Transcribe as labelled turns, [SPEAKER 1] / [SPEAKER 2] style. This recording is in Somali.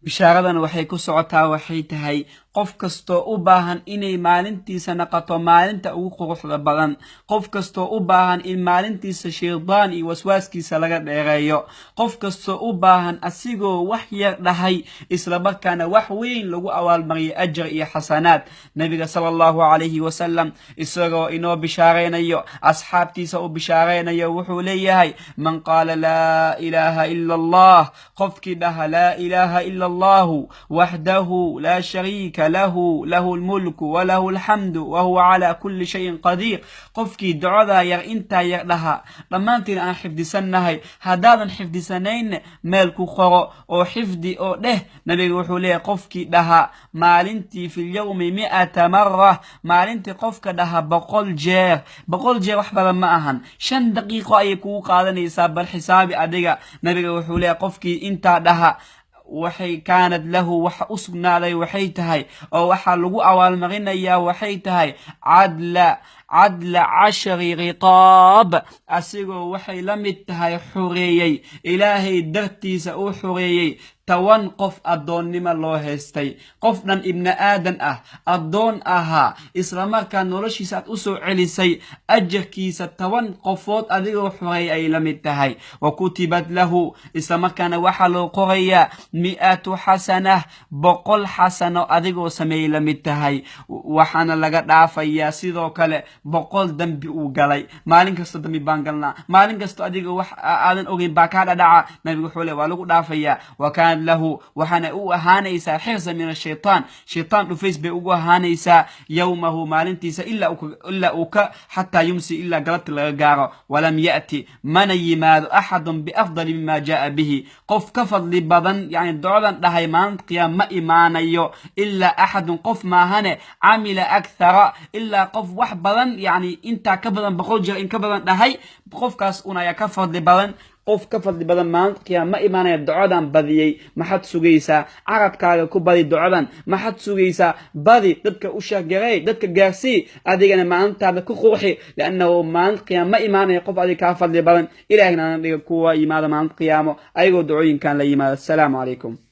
[SPEAKER 1] Bishaaradan waxay ku socotaa, waxay tahay qof kastoo u baahan inay maalintiisa naqato maalinta ugu quruxda badan, qof kastoo u baahan in maalintiisa shaydaan iyo waswaaskiisa laga dheereeyo, qof kastoo u baahan asigoo wax yar dhahay islamarkaana wax weyn lagu abaalmariyay ajar iyo xasanaad. Nabiga sala Allahu calayhi wasalam isagoo inoo bishaaraynayo, asxaabtiisa u bishaaraynayo, wuxuu leeyahay: "Man qaala laa ilaaha ila Allah," qofkii dhaha "laa ilaaha ila Allahu waxdahu laa shariika lahu, lahu lmulku walahu alxamdu wahuwa calaa kulli shayin qadiir. Qofkii ducadaa yar, intaa yar dhaha, dhammaantiin aan xifdisannahay. Haddaadan xifdisanaynne, meel ku qoro oo xifdi oo dheh. Nabiga wuxuu leeyahay: qofkii dhaha maalintii "fi lyawmi mi'ata mara," maalintii qofka dhaha 100 jeer. 100 jeer wax badan ma ahan, 5 daqiiqo ayay kugu qaadanaysaa. Bal xisaabi adiga. Nabiga wuxuu leeyahay: qofkii intaa dhaha, waxay "kaanat lahu," waxa u sugnaaday waxay tahay oo waxaa lagu abaalmarinayaa waxay tahay "cadla cashri riqaab," asigoo waxay la mid tahay xureeyey, Ilaahay dartiisa uu xureeyey 10 qof addoonnimo loo haystay. Qof dhan ibni aadan ah, addoon ahaa, islamarkaa noloshiisa aad u soo celisay, ajarkiisa 10 qofood adigoo xureeyay ay la mid tahay. "Wa kutibat lahu," islamarkaana waxaa loo qorayaa "mi'atu xasanah," 100 xasano adigoo sameeyey la mid tahay. Waxaana laga dhaafayaa sidoo kale 100 dembi uu galay. Maalin kasto dambi baan galnaa, maalin kasto adiga wax aadan ogeyn baa kaa dhadhaca. Nabigu wuxuu le waa lagu dhaafayaa. "Wa kaanat lahu," waxaana u ahaanaysaa "xirsa min ashaytaan," shaytaan dhufays bay ugu ahaanaysaa, "yowmahu," maalintiisa, ilaa uu ka "xataa yumsi," ilaa galabta laga gaaro. "Walam ya'ti," mana yimaado, "axadun biafdali mima jaaa bihi," qof ka fadli badan, yani ducadan dhahay, maalinta qiyaam ma imaanayo, "ilaa axadun," qof maahane, "camila akthara," ilaa qof wax badan, yani intaa ka badan, 100 jeer in ka badan dhahay, qofkaas un ayaa ka fadli badan. Qof ka fadli badan maalinta qiyaama ma imaanaya ducadan badiyey. Maxaad sugaysaa? Carabkaaga ku badi ducadan. Maxaad sugaysaa? Badi, dadka u sheergareey, dadka gaarsii, adigana maalintaada ku qurxi, liannahu maalinta qiyaama ma imaanaya qof adiga kaa fadli badan. Ilahina ana dhiga kuwa yimaada maalinta qiyaamo ayagoo ducooyinkan la yimaada. Asalaamu calaykum.